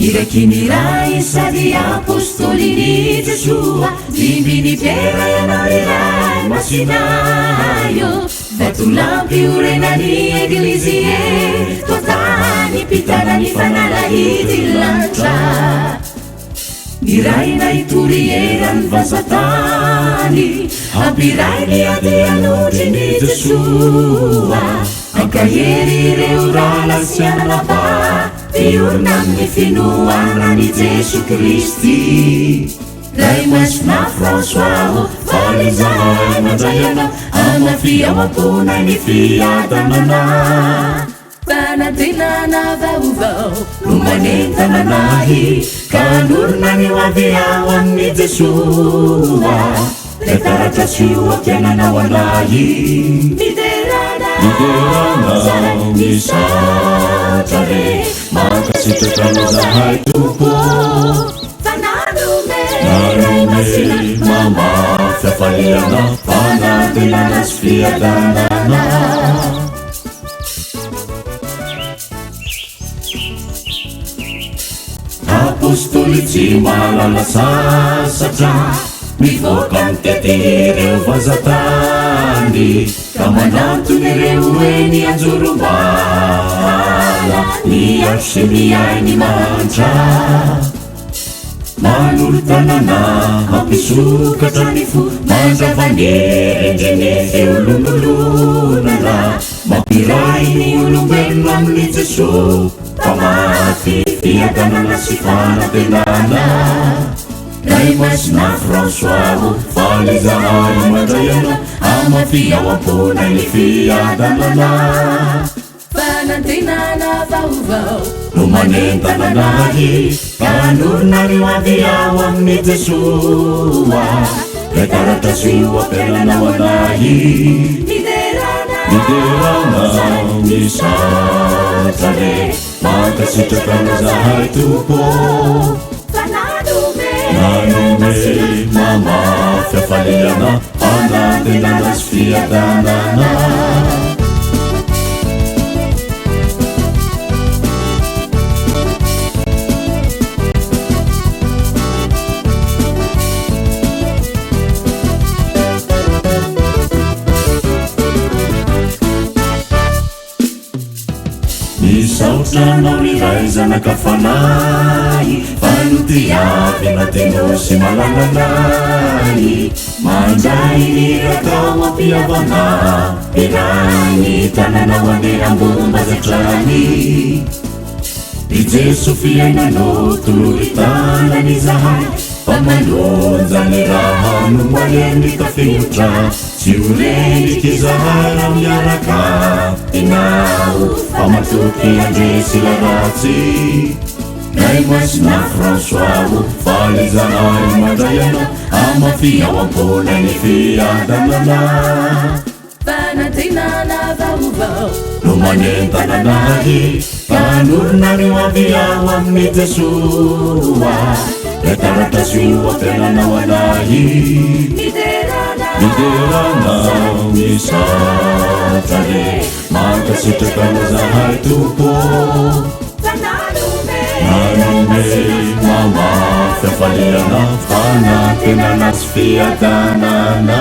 Iraky ny Ray sady Apôstôlin'i Jesoa, Dimbin'i Piera ianao ry Ray Masina ô, Vatolampy iorenan'ny Eglizy eto an-tany, Mpitana ny fanalahidin'ny lanitra. Nirahina hitory eran'ny vazan-tany, Hampiray ny andian'ondrin'i Jesoa, Hankahery ireo rahalahy sy anabavy. Miorina amin'ny finoana an'i Jesoa Kristy. Ray Masina François ô, faly izahay mandray anao, hamafy ao am-ponay ny fiadanana. Fanantenana vaovao no manentana anay, ka hanorina ny ho avy ao amin'i Jesoa. Ilay taratra sy oha-piainana ho anay. Midera anao, misaotra re, mankasitraka anao zahay Tompo ô. Fa nanome Ray Masina mamafy hafaliana, fanantenana sy fiadanana. Apostoly tsy mahalala sasatra, mivoaka mitety ireo vazan-tany, ka manantona ireo eny anjorom-bala, miaro sy miahy ny mahantra. Manolo-tanana hampisokatra ny fo, mandrava ny rindrin'ny fiolonolonana, mampiray ny olombelona amin'i Jesoa, mpamaky fiadanana sy fanantenana. Ray Masina François ô, faly izahay mandray anao, hamafy ao am-ponay ny fiadanana. Fanantenana vaovao. No manentana anay ka hanorina ny ho avy ao amin'i Jesoa. Ilay taratra sy oha-piainana ho anay. Midera Anao, misaotra re, mankasitraka Anao zahay Tompo ô. Fa nanome, nanome mamafy hafaliana, fanantenana sy fiadanana. Misaotra anao ry Ray Zanaka Fanahy fa notiavina telo sy malalanay Mandray ny rakao ampihavana Iray ny tananao anie ambombazatrany I Jeso fiainanao tolory tanana izahay Fa manonja ny rano mahery ny tafiotra Tsy ho rendrika izahay raha miaraka Ianao fa matoky handresy ilay ratsy Ray Masina François ô, faly izahay mandray anao Hamafy ao am-ponay ny fiadanana Fanantenana vaovao no manentana anay Ka hanorina ny ho avy ao amin'i Jesoa Ilay taratasy ho fiainana ho anay Midera Anao, misaotra re, mankasitraka Anao zahay Tompo ô. Fa nanome, nanome mamafy hafaliana, fanantenana sy fiadanana.